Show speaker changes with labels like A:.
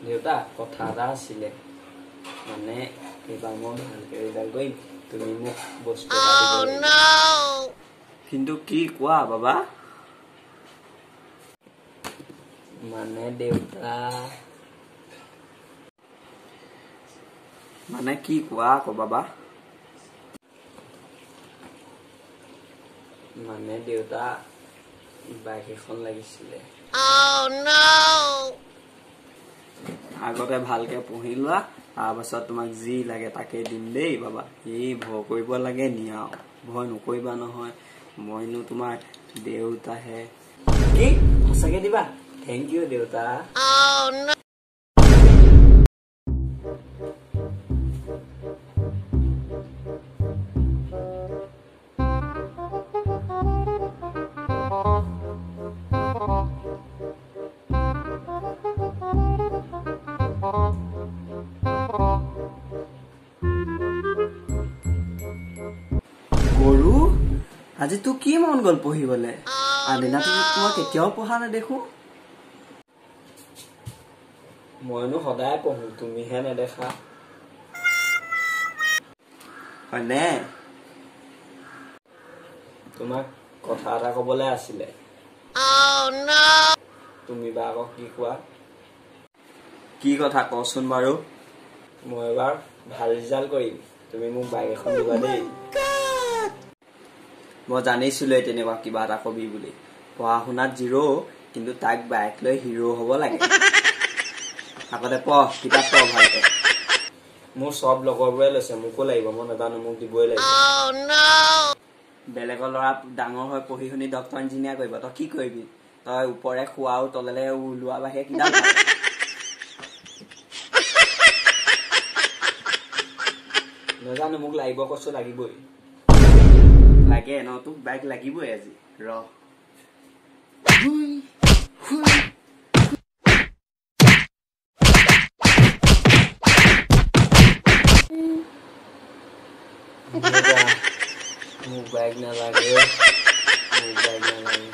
A: দেউতা, কথা এটা আছিলে। মানে এইবাৰ মই ভালকে ৰিজাল্ট কৰিম, তুমি মোক বস্তু এটা দিব লাগিব। কিন্তু কি কোৱা বাবা? মানে দেউতা, মানে কি কোৱা আকৌ বাবা? মানে দেউতা, বাইক এখন লাগিছিলে। আগতে ভালকে পঢ়ি লোৱা, তাৰপাছত তোমাক যি লাগে তাকে দিম দেই বাবা। এই ভয় কৰিব লাগে নি আৰু? ভয় নকৰিবা নহয়, মইনো তোমাৰ দেউতাহে। কি সঁচাকে দিবা? Thank U দেউতা। গৰু, আজি তোৰ কি মন গ'ল পঢ়িবলে? আনদিনাতো মই কেতিয়াও পঢ়া নেদেখো। মইনো সদায় পঢ়ো, তুমিহে নেদেখা। হয়নে? তোমাক কথা এটা কবলৈ আছিলে। তুমি বা আকৌ কি কোৱা? কি কথা কচোন বাৰু? মই এবাৰ ভাল ৰিজাল্ট কৰিম, তুমি মোক বাইক এখন দিবা দেই। মই জানিছিলোৱে তেনেকুৱা কিবা এটা কবি বুলি। পঢ়া শুনাত জিৰ', কিন্তু তাক বাইক লৈ হিৰ' হ'ব লাগে। আগতে পঢ়, কিতাপ পঢ় ভালকে। মোৰ চব লগৰবোৰে লৈছে, মোকো লাগিব। মই নাজানো, মোক দিবই লাগিব। বেলেগৰ ল'ৰা ডাঙৰ হৈ পঢ়ি শুনি ডক্টৰ ইঞ্জিনিয়াৰ কৰিব, তই কি কৰিবি? তই ওপৰে খোৱা আৰু তলেৰে ওলোৱা বাহিৰে কিডাল পাবি? নাজানো, মোক লাগিব কৈছো, লাগিবই। লাগে ন তোক বাইক? লাগিবই আজি ৰ। দেউতা, মোক বাইক নালাগে, মোক বাইক নালাগে।